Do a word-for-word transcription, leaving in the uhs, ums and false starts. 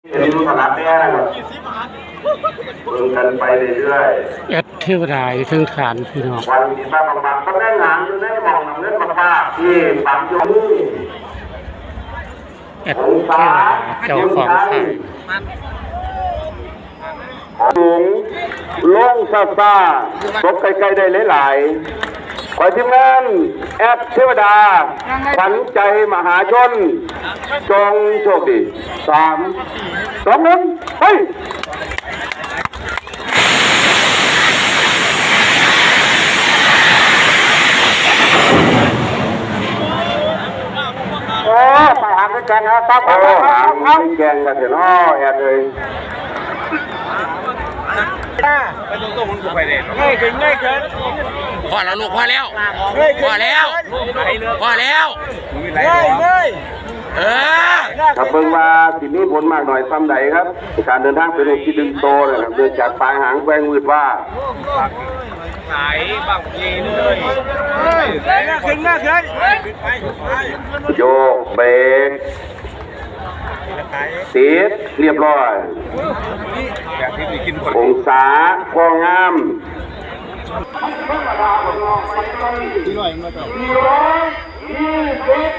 เห็นอยู่สลับแน่นะครับเบิ่งกันไปเรื่อยๆ แอดเทวดาอยู่เทิงฐานพี่น้อง วันที่มาบางๆก็แม่นหางอยู่ในหม่องน้ำเงินมากๆที่ปั๊มอยู่นี่ แอดเทวดาเจ้าของค่าย สูงลงซาซาตกใกล้ๆได้หลายๆ ขอให้ทีมงานแอดเทวดา ขวัญใจมหาชน จงโชคดี สาม สอง หนึ่ง ไป โอ้ ไปหางกันนะ ตาม โอ้ หางกันแกงกันเถอะเนาะ แอดเอ้ย ง่ายขึ้น ง่ายขึ้น พอแล้วลูก พอแล้ว ง่ายขึ้น พอแล้ว พอแล้ว ง่ายเลย เออ ถ้าเบิ่งว่าสิมีผลมากน้อยส่ำใดครับ การเดินทางเป็นเรื่องที่ดึงโตนะครับ เนื่องจากปลายหางแกว่งวืดวาด ง่ายขึ้น ง่ายขึ้น โยกเบรก ติดเรียบร้อย องศาพองาม สี่ร้อยยี่สิบ